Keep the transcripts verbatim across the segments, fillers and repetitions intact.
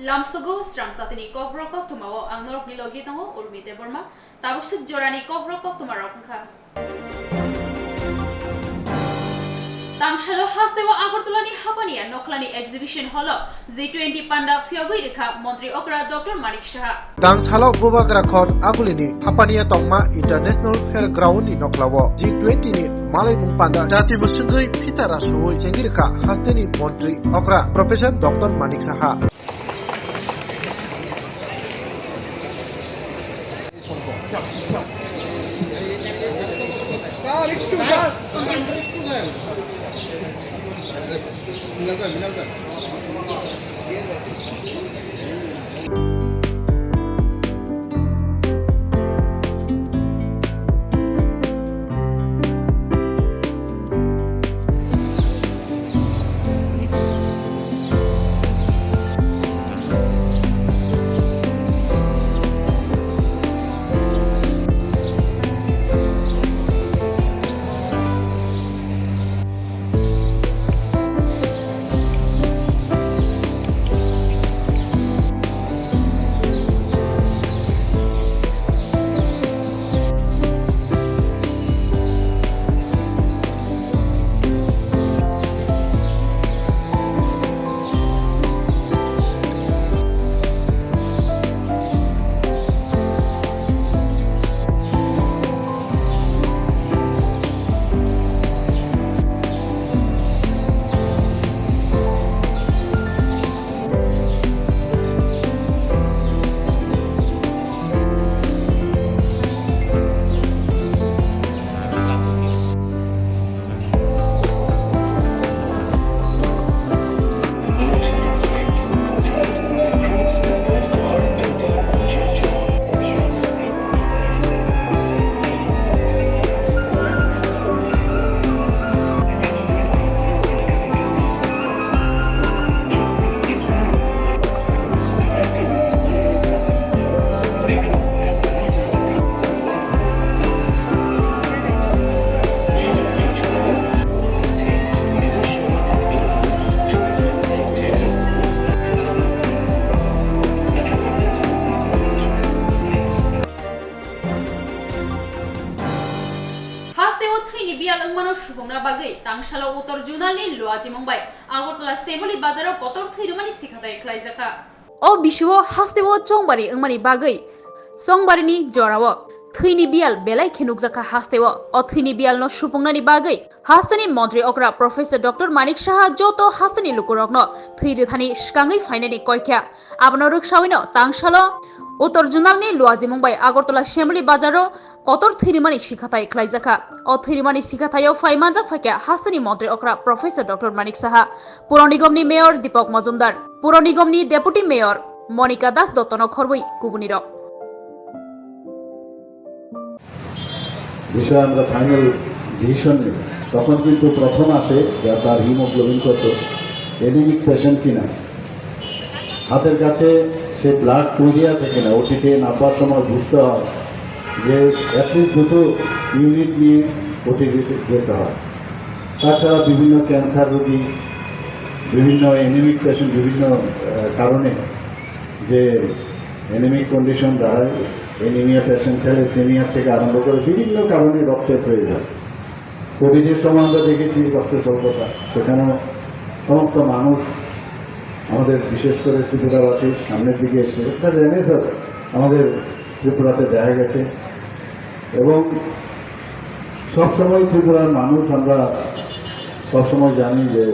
Lamsogo srang satini kokborok koktwmao ang norokni logi tongo Urmi Debbarma. Tabuk swk jorani kokborok koktwmarok wngkha. Tangsalo hasteo Agartalani Hapania Nokhlani Exhibition Hallo G twenty panda phiyogwi rwkha Montri okra Doctor Manik Saha. Tangsalo Bubagra khor Agulini Hapania tongma International Fairground ni noklao G twenty ni malaimung panda jati mwswngwi phita rasui chengirwkha hasteni Montri okra Professor Doctor Manik Saha. Hasteo thwini biyal wngmano supungna bagwi tangsalo Uttor Zonalni Luajimung bai Agartala Semoli bazaro kotor thwi rwmani sikhatai khlaijakha. O bisio hasteo chongbari wngmani bagwi chongbarini jorao thwini biyal belai khe nukjakha hasteo. O thwini biyalno supungnani bagwi hasteni montri okra Professor Doctor Manik Saha joto hasteni lukurokno thwi rwthani swkangwi phainani koikha. Abono rwksawino tangsalo Uttor Zonalni Luajimung bai Agartala Semoli bazaro kotor thwirimani sikhathai khlaijakha. O thwirimani sikhathaio phai manjak phaikha hasteni montri okra Professor Doctor Manik Saha, Puro Nigomni Mayor Deepak Majumdar, Puro Nigomni Deputy Mayor Monika Das Dottono khorwi kubunirok. বিষয়ে আমরা final decision নেব। তখন কিন্তু প্রথম আসে যা তার হিমোগ্লোবিন কত, অ্যানিমিক পেশেন্ট কিনা। হাতের কাছে সে ব্লাড তৈরি আছে কিনা, ওটিতে নামবার সময় বুঝতে হয় যে অ্যাটলিস্ট দুটো ইউনিট নিয়ে ওটিতে যেতে হয়। তাছাড়া বিভিন্ন ক্যান্সার রোগী, বিভিন্ন অ্যানিমিক পেশেন্ট, বিভিন্ন, আহ, কারণে যে অ্যানিমিক কন্ডিশন দাঁড়ায়, অ্যানিমিয়া পেশেন্ট, থ্যালাসেমিয়া থেকে আরম্ভ করে বিভিন্ন কারণে রক্তের প্রয়োজন। কোভিডের সময় আমরা দেখেছি রক্ত স্বল্পতা, সেখানেও সমস্ত মানুষ, আমাদের বিশেষ করে ত্রিপুরাবাসী সামনের দিকে এসছে, একটা রেনেসান্স আমাদের ত্রিপুরাতে দেখা গেছে। এবং সবসময় ত্রিপুরার মানুষ, আমরা সবসময় জানি যে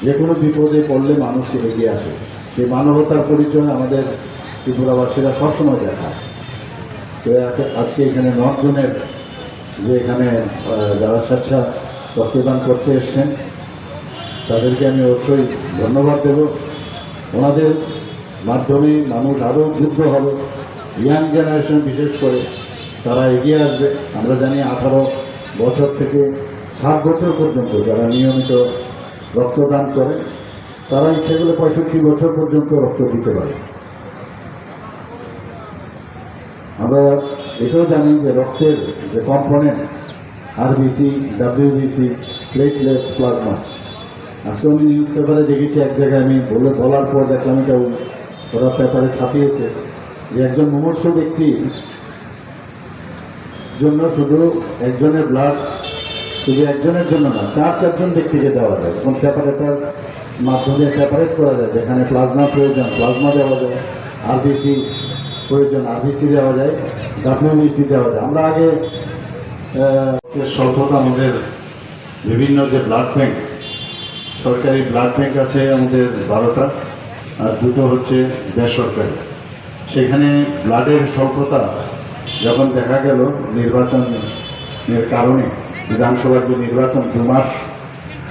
যে কোনো বিপদে পড়লে মানুষ এগিয়ে আসে। সেই মানবতার পরিচয় আমাদের ত্রিপুরাবাসীরা সবসময় দেখায়। তো আজকে এখানে নর্থ জোনের যে এখানে, আহ, যারা স্বেচ্ছা রক্তদান করতে এসছেন, তাদেরকে আমি অবশ্যই ধন্যবাদ দেব। ওনাদের মাধ্যমে মানুষ আরও উদ্বুদ্ধ হবে, ইয়াং জেনারেশন বিশেষ করে তারা এগিয়ে আসবে। আমরা জানি আঠারো বছর থেকে ষাট বছর পর্যন্ত যারা নিয়মিত রক্তদান করে, তারা ইচ্ছে করলে পঁয়ষট্টি বছর পর্যন্ত রক্ত দিতে পারে। আমরা এটাও জানি যে রক্তের যে component, RBC, WBC, platelets, plasma, আজকে আমি নিউজ পেপারে দেখেছি এক জায়গায়, আমি বলে, বলার পর দেখলাম এটা ওরা পেপারে ছাপিয়েছে যে একজন মুমূর্ষু ব্যক্তির জন্য শুধু একজনের ব্লাড, শুধু একজনের জন্য না, চার চারজন ব্যক্তিকে দেওয়া যায়। এখন সেপারেটর মাধ্যমে সেপারেট করা যায়, যেখানে প্লাজমা প্রয়োজন প্লাজমা দেওয়া যায়, আরবিসি প্রয়োজন আরবিসি দেওয়া যায়, ডাব্লিউবিসি দেওয়া যায়। আমরা আগে আহ, স্বল্পতা আমাদের বিভিন্ন যে ব্লাড ব্যাংক, সরকারি ব্লাড ব্যাংক আছে আমাদের বারোটা, আর দুটো হচ্ছে বেসরকারি। সেখানে ব্লাডের স্বল্পতা যখন দেখা গেল নির্বাচনের কারণে, বিধানসভার যে নির্বাচন দু মাস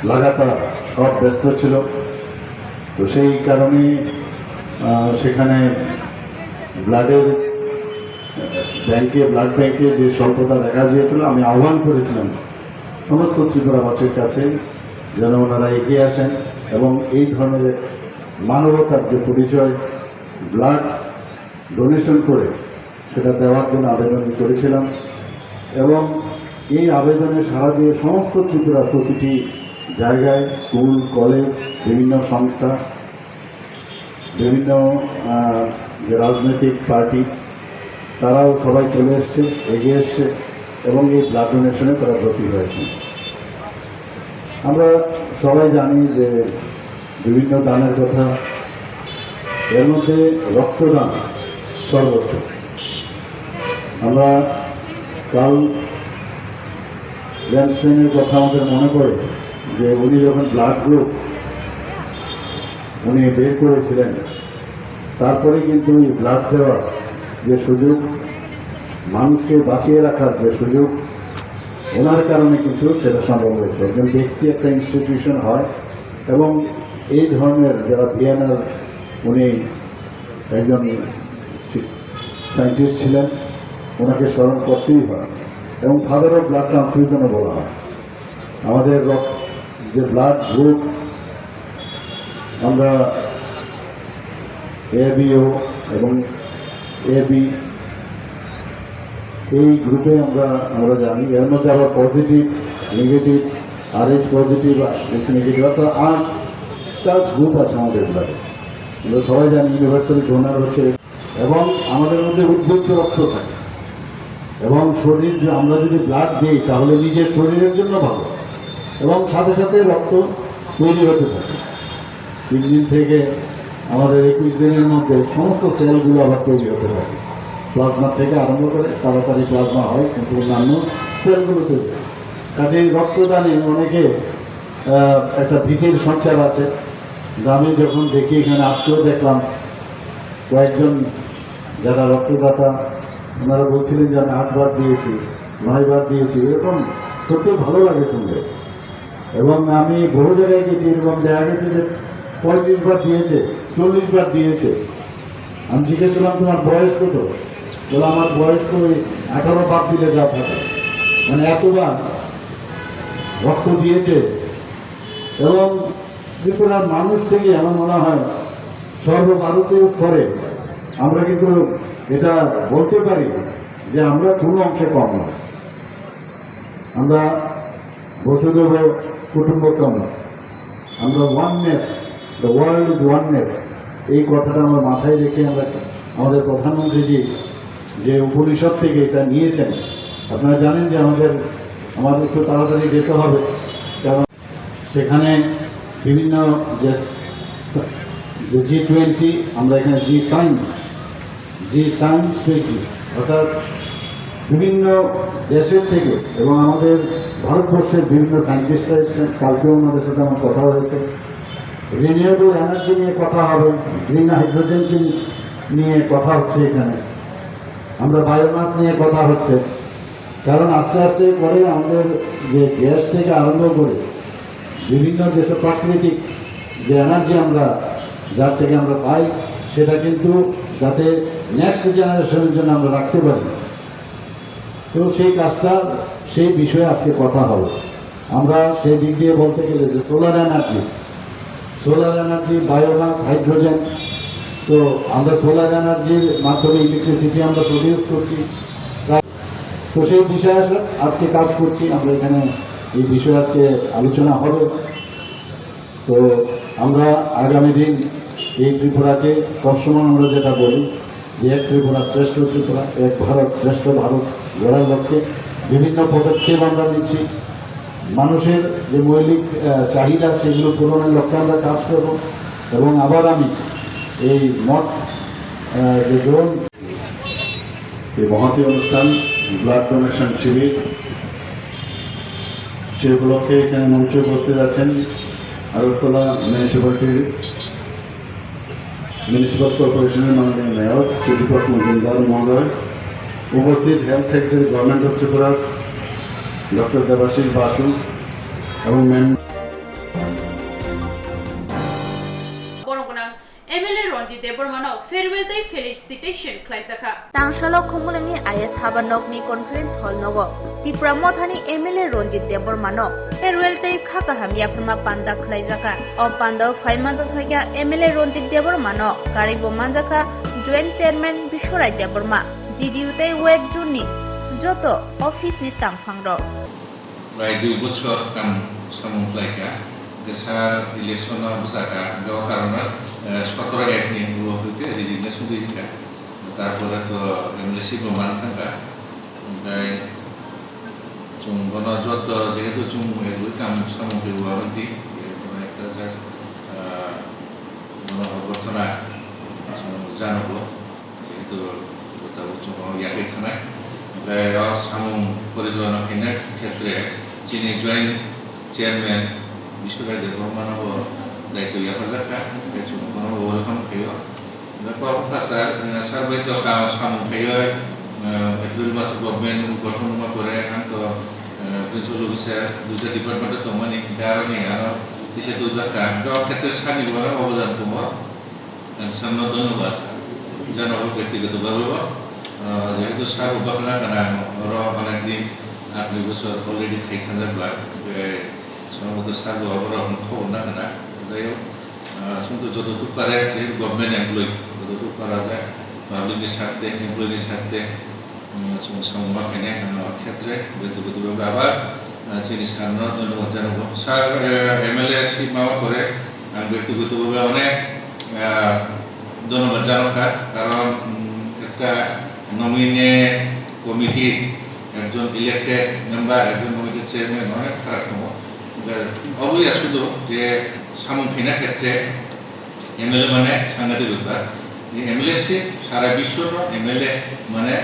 লাগাতার সব ব্যস্ত ছিল, তো সেই কারণে আহ, সেখানে ব্লাডের ব্যাংকে, ব্লাড ব্যাংকে যে স্বল্পতা দেখা দিয়েছিল, আমি আহ্বান করেছিলাম সমস্ত ত্রিপুরাবাসীর কাছে যেন ওনারা এগিয়ে আসেন এবং এই ধরনের এক মানবতার যে পরিচয়, ব্লাড ডোনেশন করে সেটা দেওয়ার জন্য আবেদন করেছিলাম। এবং এই আবেদনে সাড়া দিয়ে সমস্ত ত্রিপুরা প্রতিটি জায়গায়, স্কুল, কলেজ, বিভিন্ন সংস্থা, বিভিন্ন আহ, যে রাজনৈতিক পার্টি, তারাও সবাই চলে এসছে, এগিয়ে এসছে এবং এই ব্লাড ডোনেশনে তারা ব্রতী হয়েছে। আমরা সবাই জানি যে বিভিন্ন দানের কথা, এর মধ্যে রক্তদান সর্বোচ্চ। আমরা কার্ল ল্যান্ডস্টাইনের কথা আমাদের মনে পড়ে যে উনি যখন ব্লাড গ্রুপ উনি বের করেছিলেন, তারপরে কিন্তু এই ব্লাড দেওয়ার যে সুযোগ, মানুষকে বাঁচিয়ে রাখার যে সুযোগ, ওনার কারণে কিন্তু সেটা সম্ভব হয়েছে। একজন ব্যক্তি একটা ইনস্টিটিউশন হয় এবং এই ধরনের যারা ভিএনআর, উনি একজন সায়েন্টিস্ট ছিলেন, ওনাকে স্মরণ করতেই হয়। এবং ফাদার অফ ব্লাড ট্রান্সফিউশনও বলা হয়। আমাদের রক্ত, যে ব্লাড গ্রুপ, আমরা এবিও এবং এবি, এই গ্রুপে আমরা আমরা জানি। এর মধ্যে আবার positive, negative, Rh positive, H negative, অর্থাৎ আটটা গ্রুপ আছে আমাদের ব্লাডে। আমরা সবাই জানি ইউনিভার্সাল ডোনার হচ্ছে, এবং আমাদের মধ্যে উদ্বুদ্ধ রক্ত থাকে এবং শরীর যে, আমরা যদি ব্লাড দিই তাহলে নিজের শরীরের জন্য ভালো এবং সাথে সাথে রক্ত তৈরি হতে থাকে। তিন দিন থেকে আমাদের একুশ দিনের মধ্যে সমস্ত সেলগুলো আবার তৈরি হতে থাকে। প্লাজমা থেকে আরম্ভ করে তাড়াতাড়ি প্লাজমা হয়, কিন্তু অন্যান্য সেলগুলো তৈরি হয়। কাজেই রক্তদানে অনেকে আহ, একটা ভীতির সঞ্চার আছে। কিন্তু আমি যখন দেখি, এখানে আজকেও দেখলাম কয়েকজন যারা রক্তদাতা, ওনারা বলছিলেন যে আমি আটবার দিয়েছি, নয়বার দিয়েছি, এরকম সত্যি ভালো লাগে শুনতে। এবং আমি বহু জায়গায় গেছি, এরকম দেখা গেছে যে পঁয়ত্রিশ বার দিয়েছে, চল্লিশ বার দিয়েছে। আমি জিজ্ঞেস করলাম, "তোমার বয়স কত?" বলে, "আমার বয়স তো ওই আঠারো বাদ দিলে যা থাকে।" মানে এতবার রক্ত দিয়েছে। এবং ত্রিপুরার মানুষ থেকে আমার মনে হয় সর্বভারতীয় স্তরে আমরা কিন্তু এটা বলতে পারি যে আমরা কোনো অংশে কম নয়। আমরা বসুধৈব কুটুম্বকম, আমরা oneness, the world is oneness, এই কথাটা আমরা মাথায় রেখে আমরা, আমাদের প্রধানমন্ত্রীজি যে উপনিষদ থেকে এটা নিয়েছেন, আপনারা জানেন যে আমাদের, আমাদের একটু তাড়াতাড়ি যেতে হবে, কারণ সেখানে বিভিন্ন যে স-, যে জি টোয়েন্টি, আমরা এখানে জি সায়েন্স, জি সায়েন্স টোয়েন্টি, অর্থাৎ বিভিন্ন দেশের থেকে এবং আমাদের ভারতবর্ষের বিভিন্ন সায়েন্টিস্টরা এসেছেন। কালকেও ওনাদের সাথে আমার কথা হয়েছে। রিনিউয়েবল এনার্জি নিয়ে কথা হবে, গ্রিন হাইড্রোজেন নিয়ে কথা হচ্ছে এখানে, আমরা বায়োমাস নিয়ে কথা হচ্ছে। কারণ আস্তে আস্তে করে আমাদের যে গ্যাস থেকে আরম্ভ করে বিভিন্ন যেসব প্রাকৃতিক যে এনার্জি আমরা যার থেকে আমরা পাই, সেটা কিন্তু যাতে নেক্সট জেনারেশনের জন্য আমরা রাখতে পারি। তো সেই কাজটা, সেই বিষয়ে আজকে কথা হবে। আমরা সেই দিক দিয়ে বলতে গেলে যে solar energy, solar energy, biomass, hydrogen, তো আমরা সোলার এনার্জির মাধ্যমে ইলেকট্রিসিটি আমরা প্রডিউস করছি। তো সেই বিষয়ে আজ-, আজকে কাজ করছি আমরা এখানে, এই বিষয়ে আজকে আলোচনা হবে। তো আমরা আগামী দিন এই ত্রিপুরাকে সবসময় আমরা যেটা বলি যে এক ত্রিপুরা শ্রেষ্ঠ ত্রিপুরা, এক ভারত শ্রেষ্ঠ ভারত গড়ার লক্ষ্যে বিভিন্ন পদক্ষেপ আমরা নিচ্ছি। মানুষের যে মৌলিক আহ, চাহিদা, সেগুলো পূরণের লক্ষ্যে আমরা কাজ করব। এবং আবার আমি এই মত আহ, যে গ্রহণ এই মহতী অনুষ্ঠান, ব্লাড ডোনেশন শিবির, সে উপলক্ষে এখানে মঞ্চে উপস্থিত আছেন আগরতলা মিউনিসিপ্যালিটির মিউনিসিপ্যাল কর্পোরেশনের মাননীয় মেয়র শ্রী দীপক মজুমদার মহোদয়, উপস্থিত health secretary government of Tripura doctor Debashis Basu এবং মেম- Borok gwnang M L A Ranjit Debbarmano farewell tei felicitation khlaijakha. Tangsalo Khumulwngni I S Habanokni conference hall nogo Tipra Mothani M L A Ranjit Debbarmano farewell tei kha kaham yapharma panda khlaijakha. O pandao phai manjakha M L A Ranjit Debbarmano karwibo manjakha Joint Chairman Biswarai Debbarma, G D U tei West Zone ni joto office ni tangphangrok. Prai dui bochor kam samung khlaikha, hwnkhe sir election o bwchakha, hwnkhe o karono, eh, sotoro ek ni ulo hwnkhe resignation rwi rwkha. Tarpore to M L A seat bo man thangkha. Hwnkhe chwng bono joto jehetu chwng ek wi kam samung khe ulo rwdi, bono ekta just, eh, bono oborthona chwng janogo. Jehetu tabuk chwng yakwi thanai, hwnkhe o samung porichalona khaina khetre chini joint chairman Biswrai Debbarmano bo daitw yapharjak kha, hwnkhe chwng bono bo welcome khaio. Hwnkhe kok wngkha sir, sir bai to ka samung khaioi, April maso government gothon wngma pore ang to principal officer duita department o tongmani, hwnkhe aroni ano tisa tubujak kha, hwnkhe o khetre sir ni bo onek obodan tongo. Ang sir no dhonyobad janago, byaktigoto bhabe bo, ah, jehetu sir bo bakhna gana, ang oro onek din aat noi bochor already khai thangjak ba, hwnkhe sonogoto sir bo oborok no khobor na gana. Jai hok, ah, chwng to joto tuk pare, jehetu government employee, joto tuk para jai, public ni sarthe, employee ni sarthe, Chwng samung ma khainai, khetre, betu betu bai abar, chini sir no dhonyobad janago. Sir, M L A seat mama pore, ang betu betu bai onek dhonyobad janakha, karon ekta nominee committee, ekjon elected member, ekjon committee chairman, onek pharak tongo. Obwi ya sudu je samung khaina khetre, M L A mane sangadik bepar. Ni M L A se sara biswo no M L A mane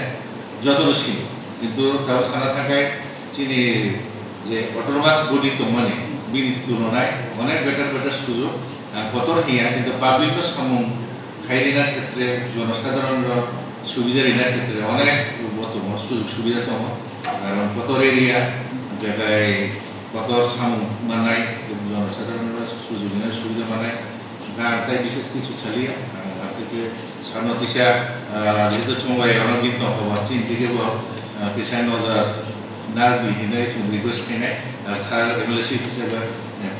joto no sini. Kintu tao sana thakai chini je autonomous body tongmani bini tulonai onek better better sujog, ah, kotor hiya, kintu public no samung khai rina khetre, jonosadharon no subida rina khetre onek bo tongo, sujog subida tongo. Karon kotor area, jagai kotor samung manai, jonosadharon no sujog rina subida manai. Hwnkhe ang tei bises kisu saliya, ang aphaikhe sano kisa, ah, jehetu chwng bai onek din tongkha, chini theke bo, ah, kisa nojar narwdi hinwi chwng request khainai, ah, sir M L A seat hisabe, eh,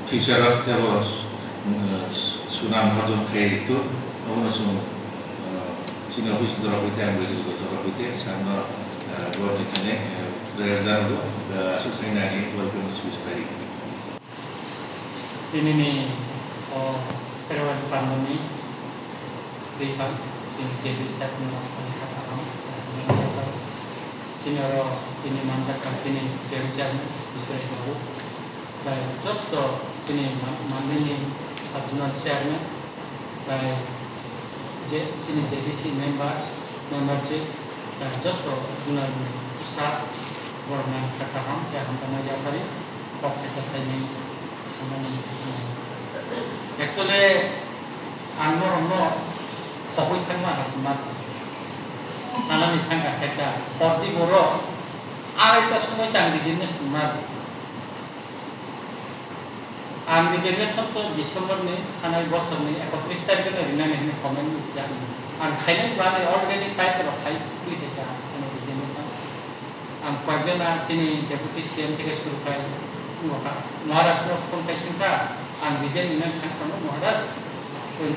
future o tebo, eh, sunam orjon khai rwkthok, obono chwng, ah, chini office ni torop hoite, ang bai rwjak torop hoite, sir no, ah, Guwahati thani, eh, prayer janago, ah, aswk sai nani welcome speech pai rwkha. Tinini o farewell pandani twi kha, chini J D C ni rok ani kha kaham, chini oro tini manjak kha chini J D C ni Biswrai Babu, bai jotto chini ma-, mandini sub zonal chairman, bai je, chini J D C member, member je, bai jotto zonal ni staff, borok nang kha kaham, tei hamjakma yapharwi kok kaisa khainwi sanani. Actually, ang norokno khogwi thangma hachwkma sanani thangkha, khaikha hordi borok, arai ta somoi chang di jinne swngnai. Ang resignation to December ni thanai bosor ni ekotris tarikh no rinani hwnwi comment rijak. Ang khainani bagwi already type rok khai twi khaikha ani resignation. Ang koyekjona chini deputy C M theke suru khai wngkha. Maharaj no phone khai swngkha, ang resign rinani thang phano Maharaj, oi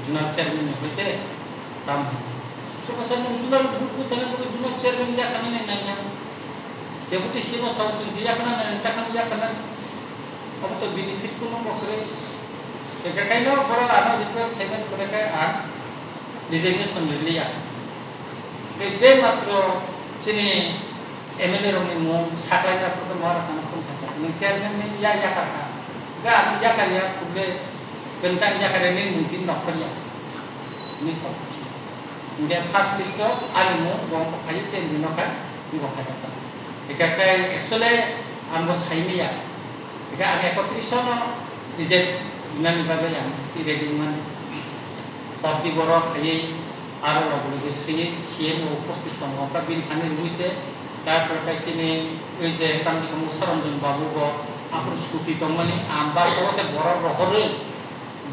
General Chairman ni hoite tam. To bwsa nwng General Group bwsani bagwi General Chairman yakhani nai nai nai. Deputy C M o sao chwngse yakhana nai, yakhana, yakhana. Obo to benefit kuno bo kwrwi. Tei khe kaino borok ano request khaimani kwrwi khe ang resignation rwliya. Tei je matro chini M L A rokni mung saklaina phuru to Maharaj ano phone khaikha. Nwng chairman ni ya yakar kha. Ga ano yakar ya, phuru le bentang yakar ya, nini mung tin nokhor ya. Hwnwi sa. Hingke first list o ani mung bo wngkha khayo ten din no kha, bo khaijak kha. Hingke kai actually ang bo saimaya. Hingke ang ekotris no reject wngnani bagwi ang ready wngmani. Party borok khaiwi aro rok logi swiwi C M o uposthit tongo, wngkha bini thani rwui se. Tarpore kai chini oi je tangwi tongo Saranjan babu bo, aphuru scooty tongmani, ang bus o se borok rohorwi.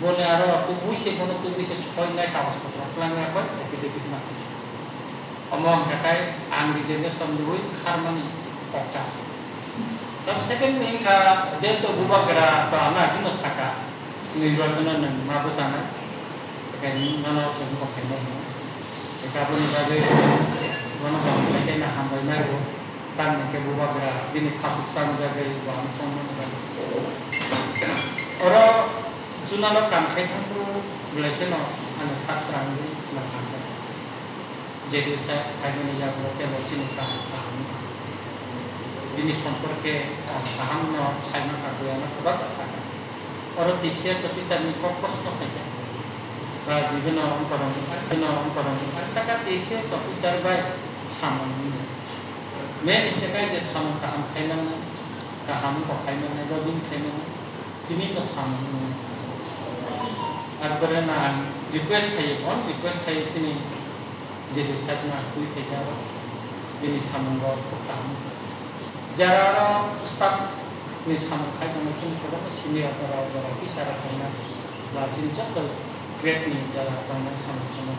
Boni aro tubui se, bono tubui se soi nai kagoj potro twlang ya koi, affidavit ma khe. Omo wngkha khe ang resignation rwui kharmani kokcha. Tei second ni wngkha, jehetu bubagra to ano agino saka, nirbachono nwng ma bwchanai, bekhai nono chwng kok khainai hino. Tei aboni bagwi bono bo hambai khe na hambai nai bo. Tamni khe bubagra bini khasuk chamjagwi bo ano chongmani bagwi. Oro junalo kam khai thangphuru belai kheno ano kha srangwi nang hamjak. Jedu sa phaimani yagulo teibo chini kam kaham. Bini somporke, ah, kahamno saima kha, buya no kwbangma sakha. Oro T C S officer ni kok kosto khaikha. Ba bibino ongkorong ni, bibino ongkorong ni, saka T C S officer bai samung ni. Main hingke kai je samung kaham khaimani, kaham kok khaimani, lobbying khaimani, tini no samung ni. Ar pore na ang request khayo, on request khayo chini Jedu side ma twi khaikha, bini samung rok khub kaham. Jara aro staff ni samung khai tongma chini kwbangma senior rok, jara officer rok tongma, ba chini joto grade ni jara tongnai samung tongma.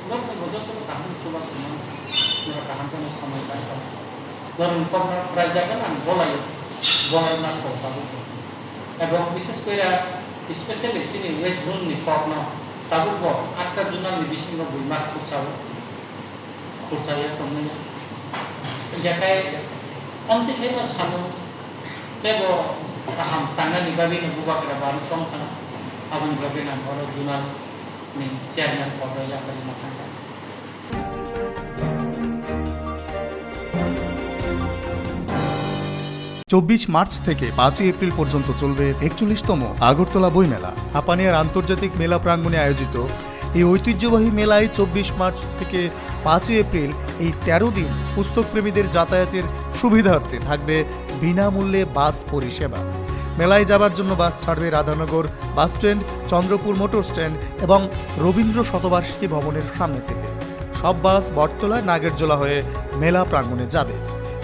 Norok bo joto kaham chuba tongma, norok kaham khe samung khai tong. Norok kokno phwraijak ang bolai, bolai ma sao tabuk. Ebong bishes kore especially chini West Zone ni kokno tabuk bo atta zonal ni bisingo buima khursa o. Khursa ya tongmani. Yakai omtwi khaima samung tebo kaham tangnani bagwi no bubagra bani chong khana. Aboni bagwi no oro zonal ni chairman podo yakarwi ma thangkha. চব্বিশ মার্চ থেকে পাঁচই এপ্রিল পর্যন্ত চলবে একচল্লিশতম আগরতলা বইমেলা। হাপানিয়ার আন্তর্জাতিক মেলা প্রাঙ্গণে আয়োজিত এই ঐতিহ্যবাহী মেলায় চব্বিশ মার্চ থেকে পাঁচই এপ্রিল এই তেরো দিন পুস্তকপ্রেমীদের যাতায়াতের সুবিধার্থে থাকবে বিনামূল্যে বাস পরিষেবা। মেলায় যাবার জন্য বাস ছাড়বে Radhanagar bus stand, Chandrapur motor stand এবং রবীন্দ্র শতবার্ষিকী ভবনের সামনে থেকে। সব বাস বটতলা নাগেরজোলা হয়ে মেলা প্রাঙ্গণে যাবে।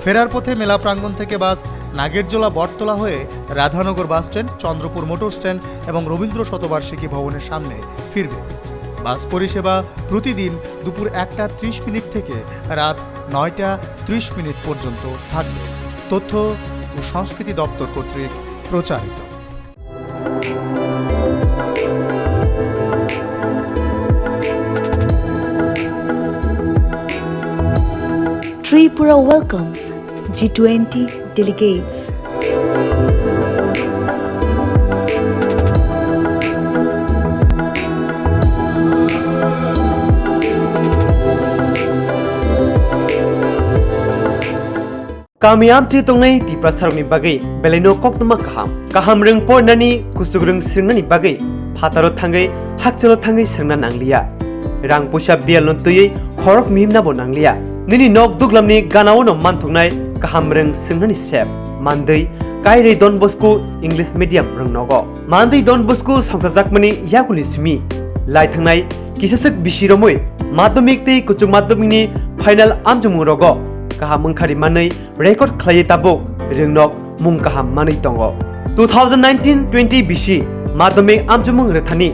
ফেরার পথে মেলা প্রাঙ্গণ থেকে বাস নাগেরজোলা বটতলা হয়ে Radhanagar bus stand, Chandrapur motor stand এবং রবীন্দ্র শতবার্ষিকী ভবনের সামনে ফিরবে। বাস পরিষেবা প্রতিদিন দুপুর একটা ত্রিশ মিনিট থেকে রাত নয়টা ত্রিশ মিনিট পর্যন্ত থাকবে। তথ্য ও সংস্কৃতি দপ্তর কর্তৃক প্রচারিত। Tripura welcomes G twenty delegates. Kami amchi tongnai Tiprasarokni bagwi belaino koktwma kaham. Kaham rwng porinani, kuchuk rwng swrwngnani bagwi phataro thangwi, hakchalo thangwi swrwngna nangliya. Rang puisa biyalno twiwi khorok mihimnabo nangliya. Nini nok duglamni ganaono manthoknai kaham rwng swrwngnani sep. Mandwi, Kairwi Don Bosco English Medium rwng nogo. Mandwi Don Bosco songchajakmani yakulni simi lai thangnai kisaswk bisi romwi madhyamik tei kuchuk madhyamikni final amchomung rogo kaham wngkha ri manwi record khlaiwi tabuk rwngnok mung kaham manwi tongo. Two thousand nineteen twenty bisi madhyamik amchomung rwthani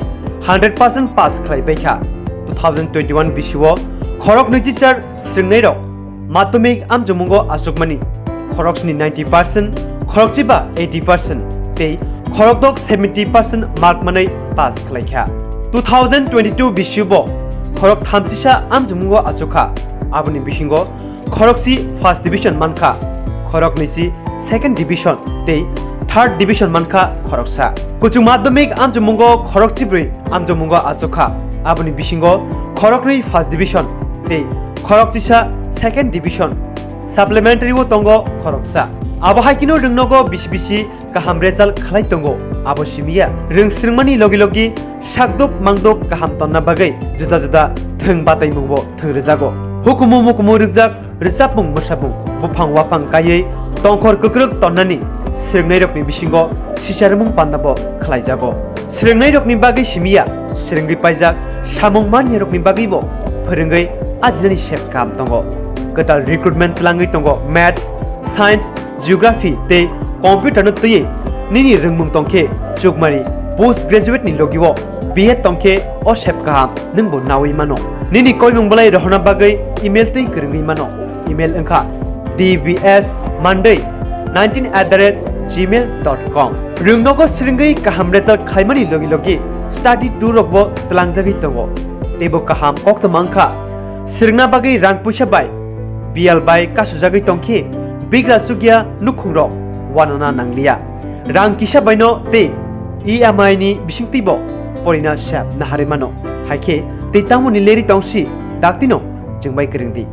hundred percent pass khlai paikha. Two thousand twenty-one bisio khorok nwichichar swrwngnairok madhyamik amchomungo achukmani khoroksni ninety percent, khorokchiba eighty percent tei khorokdok seventy percent mark manwi pass khlaikha. Two thousand twenty-two bisibo khorok thamchisa amchomungo achukha, aboni bisingo khorokchi first division mankha, khoroknwisi second division tei third division mankha khoroksa. Kuchuk madhyamik amchumungo khorokchibrwi amchumungo achukha. Aboni bisingo khoroknwi first division tei khorokchisa second division. Supplementary o tongo khoroksa. Abo hai kheno rwngnogo bisi bisi kaham result khlai tongo. Abo simiya rwng swrwngmani logi logi sakdop mangdop kaham tonna bagwi juda juda thwng bataimungbo thwng rwjago. Hukumu mukumu rwkjak rwchapmung mwsapmung buphang waphang kaiwi tongkhor kwkrwk tonnani swrwngnairokni bisingo sicharwmung pandabo khlaijago. Swrwngnairokni bagwi simiya swrwngwi paijak samung maniyarokni bagwibo phwrwngwi ajinani sep kaham tongo. Kwtal recruitment twlangwi tongo Maths, Science, Geography tei Computer no twiwi nini rwngmung tongkhe chukmani post graduate ni logi o B Ed tongkhe o sep kaham nwngbo nawi mano. Nini koimung bolai rohorna bagwi email twi kwrwngwi mano. Email wngkha D B S Monday nineteen at the rate gmail dot com. Rwngnogo swrwngwi kaham result khlaimani logi logi study tour rokbo twlangjagwi tongo. Teibo kaham koktwma wngkha swrwngna bagwi rang puisa bai biyal bai kasujagwi tongkhe bigra chukya nukhungrok wanana nangliya. Rang kisa baino tei E M I ni bisingtwibo porina sep naharwi mano. Haikhe tei tamoni leri tongsi daktino chwngbai kwrwngdi.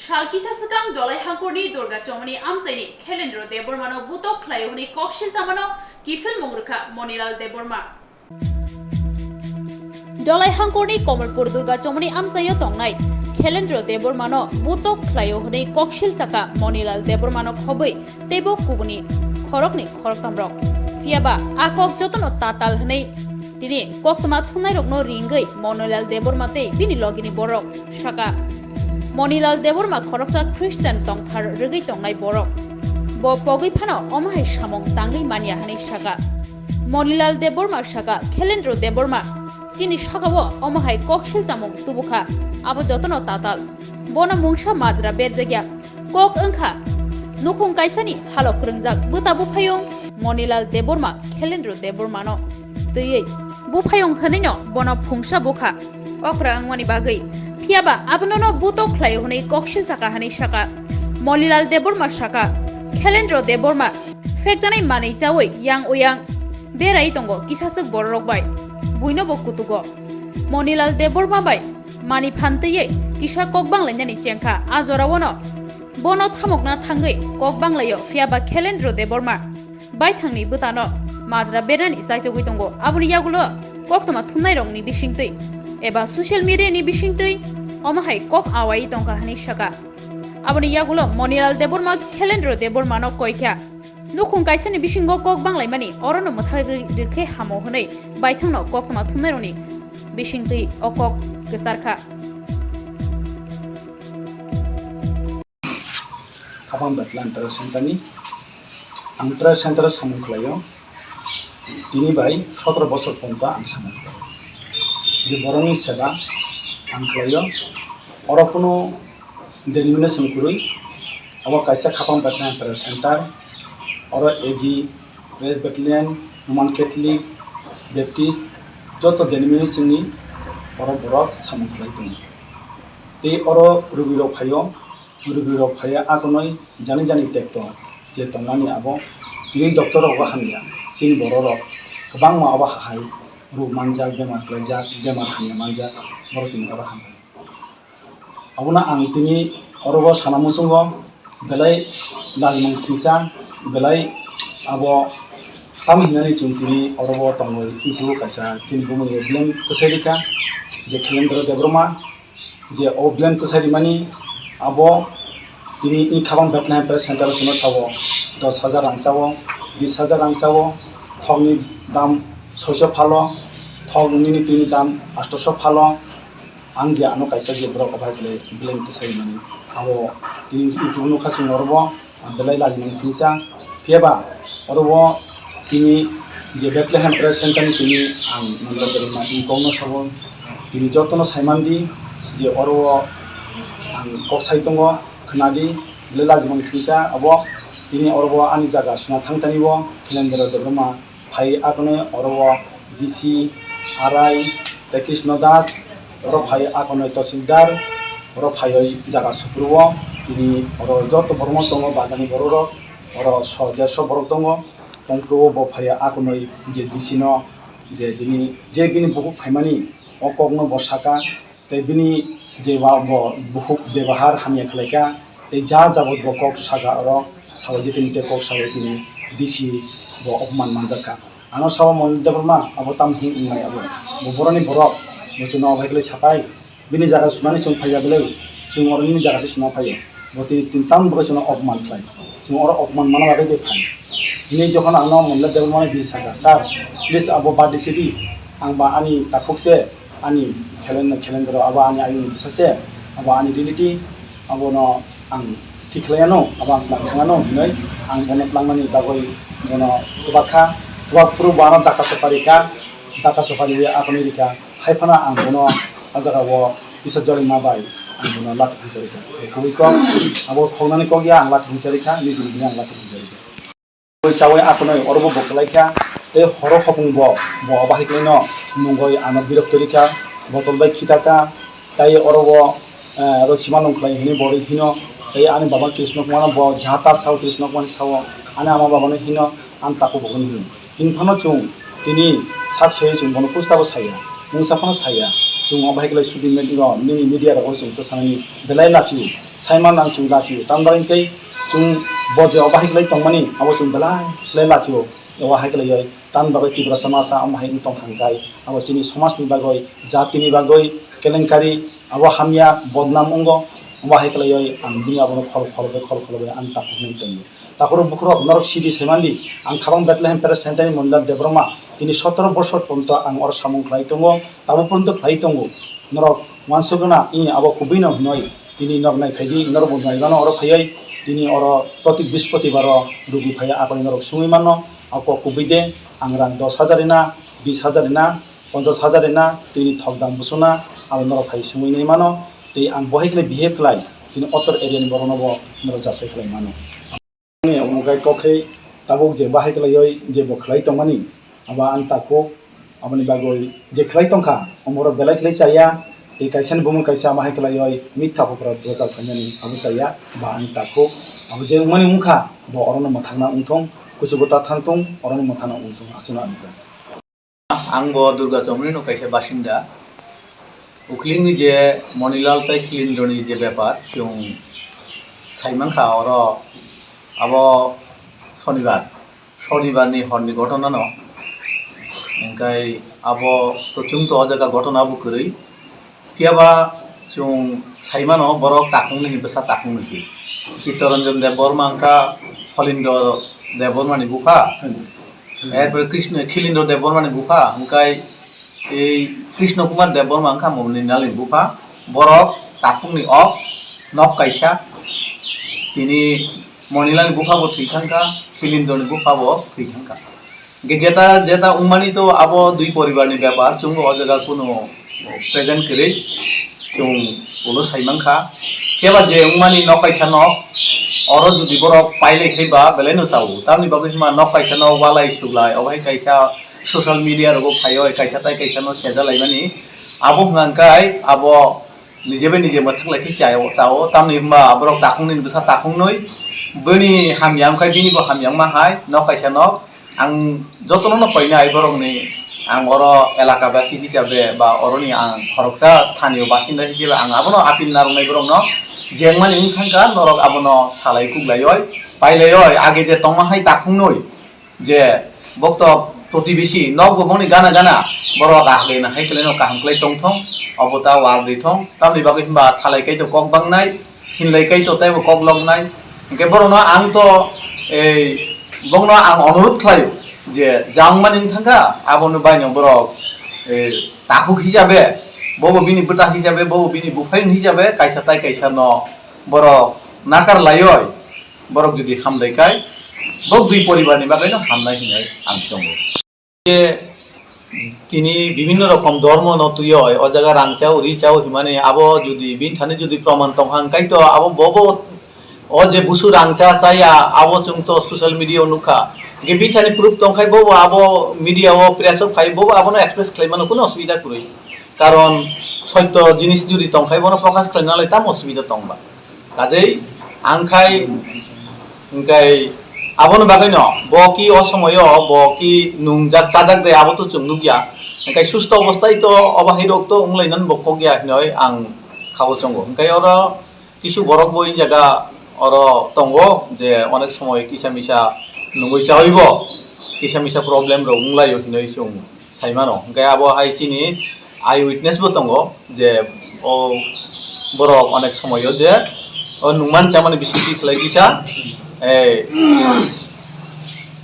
Sal kisa swkang Dolai Hangkorni Durga Chomoni amchaini Khelendro Debbarmano butok khlaio hwnwi koksil chamano kiphilmung rwkha Monilal Debbarma. Dolai Hangkorni Komolpur Durga Chomoni amchaio tongnai Khelendro Debbarmano butok khlaio hwnwi koksil chaka Monilal Debbarmano khobwi teibo kubuni khoroknwi khoroktamrok. Phiyaba a kok jotono tatal hwnwi tini koktwma thumnairokno ringwi Monilal Debbarma tei bini logini borok saka. Monilal Debbarma khoroksa Christian tongthar rwgwi tongnai borok. Bo pogwi phano omo hai samung tangwi manya hwnwi saka. Monilal Debbarma saka, Khelendro Debbarma chini sakao omo hai koksil chamung tubukha, abo jotono tatal. Bono mungsa majra berjakya. Kok wngkha nukhung kaisani halok kwrwngjak bwta buphayung Monilal Debbarma Khelendro Debbarmano twiwi buphayung hwnwino bono phungsa bukha okra wngmani bagwi. Phiyaba abonono butok khlaio hwnwi koksil saka hwnwi saka. Monilal Debbarma saka, Khelendro Debbarma phekjanai manwi chawi yang uyang berai tongo kisaswk bororok bai. Buinobo kutugo. Monilal Debbarma bai mani phan twiwi kisa kok banglainani chengkha. A joraono bono thamokna thangwi kok banglaio, phiyaba Khelendro Debbarma baithangni bwtano majra bernani chaitogwi tongo. Aboni yagulo koktwma thumnairokni bisingtwi eba social media ni bisingtwi omo hai kok awai tongkha hwnwi saka. Aboni yagulo Monilal Debbarma Khelendro Debbarmano koikha. Nukhung kaisani bisingo kok banglaimani, orono mwthagwi rwkhe hamo hwnwi baithangno koktwma thumnairokni bisingtwi o kok kwcharkha. Khapang Betla Antarya Center ni, Antarya Center o samung khlaio. Tini bai sotoro bosor ponto ang samung khlaio. Je borokni seba ang khlaio. Oro kunu denomination kwrwi, abo kaisa Khapang Betla Prayer Center, oro A G, Presbyterian, Roman Catholic, Baptist, joto denomination ni oro borok samung khlai tongo. Tei oro rugwi rok phaio, rugwi rok phaiya agonoi jani jani tekto je tongmani abo tini doctor rogo hamya, chini borok rok kwbangma abo hai rog manjak, bemar klaijak, bemar hamya manjak, borok tini oro hamya. Abono ang tini oro o sana muchungo belai lajimung singsa, belai abo tamo hinani chwng tini oro o tongwi tubui kaisa chini bumungni blame kwsai rikha je Khelendra Debbarma Je o blame kwsai rimani, abo tini i khabang Bethlehem Prayer Center o chwngno sao, dos hajar rang sao, bis hajar rang sao, thokni dam soiso phalo, thok nini twini dam astoso phalo, ang je ano kaisa je borok obai khlai blame kwsai rimani, abo tini YouTube nukha chwng oro bo. Belai lajimani singsa. Phiya ba oro o tini je Bethlehem Prayer Center ni simi ang Nanda Debbarma ni kokno sabo. Tini jotono saimandi je oro o ang kok sai tongo, khwnadi, belai lajimani singsa abo. Tini oro o ani jaga suna thangtani o Khelendra Debbarma phai akonoi oro o D C, R I, tei Krishna Das, oro phai akonoi Tahsildar, oro phaioi jaga Suprub o, tini oro joto borokno tongo bajani borok rok, oro so derso borok tongo, tongphuru o bo phai akonoi je D C no, je tini je bini bukhuk phaimani o kokno bo saka, tei bini je wa bo bukhuk bebahar hamya khlai kha, tei ja jabot bo kok saka oro sabai je tini tei kok sabai tini D C bo opman manjak kha. Ano sabo Monil Debbarma abo tam hwn wngnai abo. Bo boroni borok, bo chwngno obai khlai sapai. Bini jaga sunani chwng phaiya belai, chwng oro nini jaga se suna phaiya. Bo tini, tini tam bagwi chwngno opman khlai. Chwng oro opman mana bagwi de phai. Hwnwi jokhon ano Monil Debbarma ni bini saka, "Sir, please abo bad di sidi. Ang ba ani takhuk se." Ani Khelendra, Khelendra abo ani ayung bwsa se, abo ani relative, abono ang thik khlai ano, abo ang twlang thang ano hwnwi ang bono twlangnani bagwi bono kwbak kha, kwbak phuru bo ano daka sopari kha, daka sopari wi akonwi rikha, hai phano ang bono o jaga o kisa joli ma bai ang bono lathi phungsa rikha. Kubui kok, abo khoknani kok ya ang lathi phungsa rikha, nini hwnwi ang lathi phungsa rikha. Chawi akonoi oro bo bwkhlai kha, tei horo hopung bo, bo bahai khlaino nungoi ano birok twi rikha, botol bai khita kha, tei oro bo, eh, oro sima nung khlai hwnwi bo hino, tei ani baba Krishna Kumar no bo jata sao Krishna Kumar ni sao, ani ama baba no hino, ani takhuk bo hino. Hini phano chwng tini sak soi chwng bono pusta bo saya, mungsa phano saya, chwng o bahai khlai sudi media rok, nini media rok o chwng to sanani belai lachio, saiman ang chwng lachio, tamni bagwi khe chwng bo je obo hai khlai tongmani, abo chwng belai khlai lachio, obo hai khlaiwi tamni bagwi Tiprasa masa omo hai wng tong thang khai, abo chini somajni bagwi, jatini bagwi, kelenkari, abo hamya bodnam wngo, omo hai khlaiwi ang bini abono khol khol bai, khol khol bai ang takhuk nai tongo. Takhurok bukhurok norok sidi saimandi, ang khabang Bethlehem Prayer Center ni Monila Debbarma, tini sotoro bosor porjonto ang oro samung khlai tongo, tabuk porjonto khlai tongo. Norok uansukgwna, i abo kubui no hwnwi. Tini norok nai phaidi, norok bo nai mano oro phaiwi. Tini oro proti Brihaspotibaro rugi phaiya, akoni norok sungwi mano. O kok kubui de, ang rang dos hajar rina, bis hajar rina, ponchas hajar rina, tini thok dam busuna, abo norok phai sungwi nai mano. Tei ang bo hai khlai behave khlai, tini other area ni borokno bo norok jasai khlai mano. Ani omo khe kok khe tabuk je bahai khlaiwi je bo khlai tongmani, abo ani takhuk, aboni bagwi je khlai tongkha, omo rok belai khlai chaya, tei kaisa ni bumung kaisa bahai khlaiwi mitha buphuru rwchap khainani abo chaya, ba ani takhuk, abo je wngmani wngkha, bo orono mwthangna wngthung, kuchugo ta thangthung, orono mwthangna wngthung, aswkno ani kok. Ang bo Durga Chomoni no kaisa basinda. Uklingni je Monilal tei Khilindroni je bepar, chwng saimankha oro abo Sonibar, Sonibarni horni ghotona no. Hingkai abo to chwng to o jaga ghotona bo kwrwi. Phiya ba chwng sai mano, borok takhuk nini bwsa takhuk nwi se. Chittaranjan Debbarma wngkha Phalindra Debbarma ni bupha. Hmm. Erpore Krishna, Khilindra Debbarma ni bupha, hwnkhe ei Krishna Kumar Debbarma wngkha Monilal ni bupha. Borok takhuk ni o nok kaisa. Tini Monilal ni bupha bo thwi thangkha, Khilindra ni bupha bo thwi thangkha. Hingke jeta, jeta wngmani to abo dui poribar ni bepar, chwng o jaga kunu present kwrwi chwng ulo sai mankha. Keba je wngmani nok kaisa nok, oro jodi borok pailai khai ba belai no chao. Tamni bagwi hima nok kaisa no walai suglai, obo hai kaisa social media rogo phaioi, kaisa tai kaisa no seja laimani. Abo hwnkha hwnkhe abo nije bai nije mwthak lai khe chao, chao. Tamni hwnba borok takhuk nini bwsa takhuk nwi, bini hamya wngkha bini bo hamya wngma hai nok kaisa nok. Ang jotono no koinai borokni, ang oro elaka basi hisabe ba oroni ang khoroksa sthaniyo basinda hisabe ang abono apil narwknai borokno, je wngmani wng thangkha norok abono salai kuklaioi, pailaioi, age je tongma hai takhuknwi je bokto Protibesi nokbo bongni gana gana borok ahleina hai khlaino kaham khlai tongthong, obo ta war rithong, tamni bagwi hwnba salai kaito kok bangnai, hinlai kaito teibo kok loknai. Hwnkhe borokno ang to, ei, bongno ang onurodh khlaio je jang mani wng thangkha, abono baino borok, ei, takhuk hisabe, bobo bini bwta hisabe, bobo bini buphayung hisabe kaisa tai kaisa no borok nakar laioi, borok jodi hamlai kai, bo dui poribar ni bagwi no hamnai hinwi ang chongo. Je tini bibhinno rokom dhormo no twiwi o jaga rang chao, ri chao himani abo jodi bini thani jodi proman tong kha, hwnkhe to abo bobo o je busu rang cha chaya abo chwng to social media o nukha. Hwnkhe bini thani proof tong khai bobo abo media o press o phai bobo abono express khlai mano, kuno osubida kwrwi. Karon soitto jinis jodi tong khai bono prokash khlai nalai tamo osubida tong ba. Kajei ang khai, hwnkhe aboni bagwino bo ki o somoyo bo ki nungjak chajak de abo to chwng nukya. Hwnkhe susto obostai to obo hai rok to wnglainani bo kok ya hinoi ang khao chongo. Hwnkhe oro kisu borok bo i jaga oro tongo je onek somoi kisa misa nungwi chawi bo kisa misa problem rok wnglaio hinoi chwng sai mano. Hwnkhe abo hai chini eye witness bo tongo je o borok onek somoyo je o nungman chamani bisingtwi khlai kisa, eh,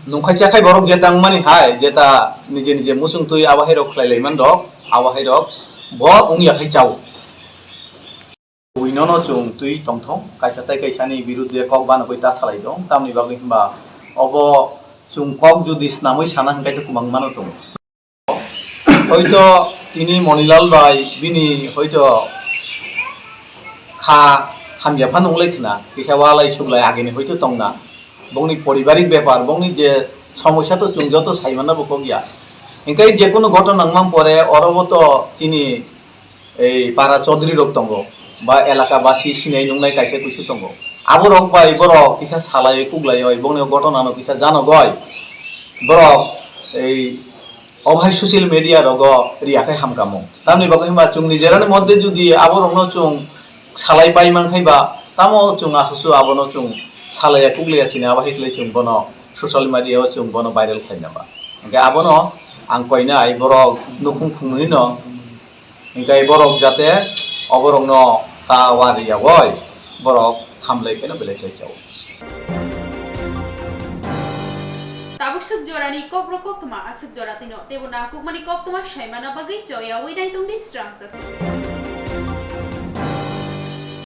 nungkhai chakhai borok je tangmani hai jeta nije nije muchung twi abo hai rok khlai lai man rok, abo hai rok bo wngya khai chao. Buinono chwng twi tongthong, kaisa tai kaisani birudhe kok banogwi ta salai tong, tamni bagwi hwnba obo chwng kok jodi snamwi sana hwnkhe to kwbangmano tongo. Hoito tini Monilal bai bini hoito kha hamya phano wnglai khna, kisa walai suglai agini hoito tongna, bongni poribarik bepar, bongni je somosya to chwng joto sai manna bo kok ya. Hwnkhe je kunu ghotona wngmang pore oro bo to chini ei para chaudhuri rok tongo, ba elaka basi sinai nungnai kaisa kuisu tongo. Aborok bai borok kisa salai kuklai oi, bongni ghotona no kisa jano goi. Borok ei obo hai social media rogo riya khai hamkha mung. Tamni bagwi hwnba chwng nijerani moddhe jodi aborokno chwng salai pai man khai ba, tamo chwng asusu abono chwng salaiya kuklaiya sini abo hai khlai chwng bono social media o chwng bono viral khlaina ba. Hwnkhe abono ang koinai borok nukhung phungnwino Hingkai borok jate oborokno ta wari yawoi, borok hamlai kheno belai khlai chao. Tabuk swk jorani kokrok koktwma aswk jora twino teibo nangkukmani koktwma saimana bagwi choyawi naitongdi srangsa.